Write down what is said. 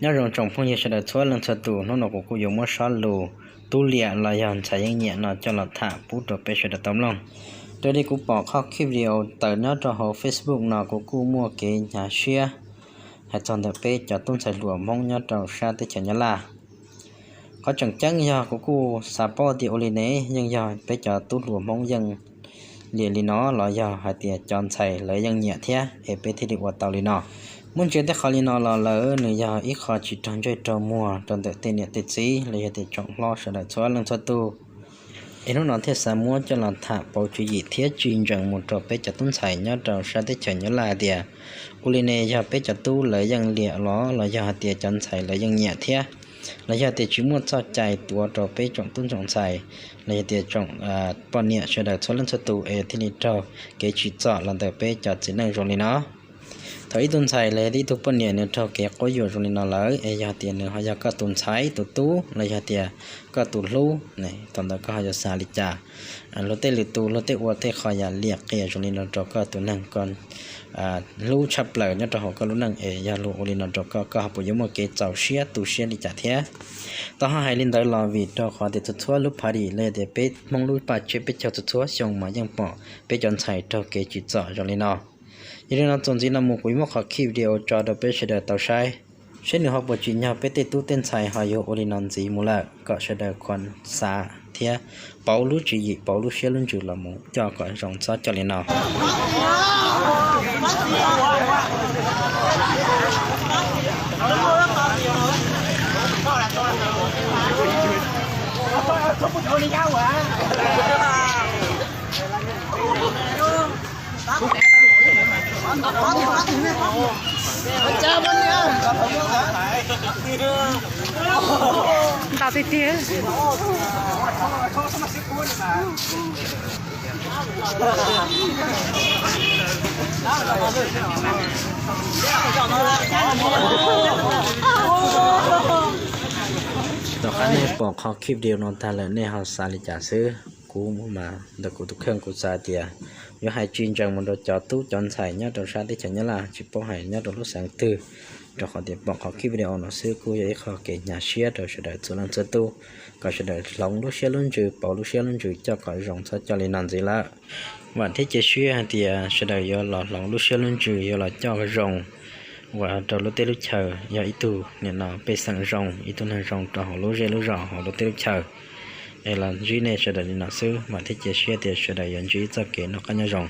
Nyob zoo tsoom phooj ywg sawv daws txhua leej txhua tus, hnub no kuv kuj yuav muab sob lus tub liam los yog ntxhais yeej nyiam no coj los tham pub rau peb sawv daws tau mloog. Raws li kuv pom qhov clip video tawm nyob rau hauv Facebook no kuv kuj muaj kev hnyav siab hais txog ntawm peb cov tub ntxhais hluas Hmoob nyob rau sab teb chaws Nyab Laj. Qhov tseem ceeb yog kuv kuj xav paub tias ua li ne yeej yog peb cov tub hluas Hmoob yeej liam li no los yog hais tias cov ntxhais lawv yeej nyiam thiab es peb thiaj li ua tau li no. Muaj ntsia tej qhov li no los lawm nws yog ib qho tsis raug ntsej raug muag rau ntawm tej niam tej txiv los yog tias tsoom hlob sawv daws txhua leej txhua tus. Es hnub no thiaj xav muab coj los tham pauv tswv yim thiab tsis ntsees mus rau peb cov tub ntxhais nyob rau sab teb chaws Nyab Laj hais tias ua li ne yog peb cov tub lawv yeej liam los los yog hais tias cov ntxhais lawv yeej nyiam thiab, los yog tias tsis muaj txoj cai tuav rau peb tsoom tub tsoom ntxhais los yog tias tsoom poj niam sawv daws txhua leej txhua tus es thiaj li raug kev tsim txom los ntawm peb cov txiv neej zoo li no. Thaum ib tug ntxhais los yog ib tug poj niam nws raug kev quab yuam zoo li no lawm es yog tias nws ho yog koj tus ntxhais tus tub los yog tias koj tus hlub, thaum ntawd koj ho yuav xav li cas? Luag tej lwm tus luag tej ua tej qho yam liam qias zoo li no rau koj tus neeg koj hlub tshaj plaws nyob rau hauv koj lub neej es yog luag ua li no rau koj, koj ho puas yuav muaj kev txaus siab tu siab li cas thiab? Tau ho hais li ntawd los vim rau qhov tias txhua txhua lub party los yog tias peb Hmoob lub paj tsiab peb caug txhua txhua xyoo mas yeej pom peb cov ntxhais raug kev tsim txom zoo li no. Yog li no txuas ntxiv no mus kuv yuav muab qhov clip video tso rau peb sawv daws tau saib, saib nws ho puas tsim nyog peb tej tub tej ntxhais ho yuav ua li no ntxiv mus lawm, kom sawv daws khuam xav thiab pauv lub tswv yim pauv lub siab lub ntsws los mus coj kom zoo txhob coj li no. Nta tiag tiag. Tom qab nej pom qhov clip video no tag lawm nej ho xav li cas xwb? Kuv mas ntawm kuv tus kheej kuv xav tias yuav hais tsis ntsees mus rau cov tub cov ntxhais nyob rau sab teb chaws Nyab Laj, tsis paub hais nyob rau lub xeev twg, rau qhov tias pom qhov clip video no xwb kuj yog ib qho kev hnyav siab rau sawv daws txhua leej txhua tus, kom sawv daws hloov lub siab lub ntsws pauv lub siab lub ntsws coj kom zoo txhob coj li no ntxiv lawm. Vam thiab cia siab hais tias sawv daws yuav los hloov lub siab lub ntsws yuav los coj zoo ua rau lub teb lub chaw, yog ib tug nim no pej xeem zoo, ib tug neeg zoo rau hauv lub zej lub zos hauv lub teb lub chaw. Es los ntsib nej sawv daws li no xwb, vam thiab cia siab tias sawv daws yuav ntsib txoj kev noj qab nyob zoo.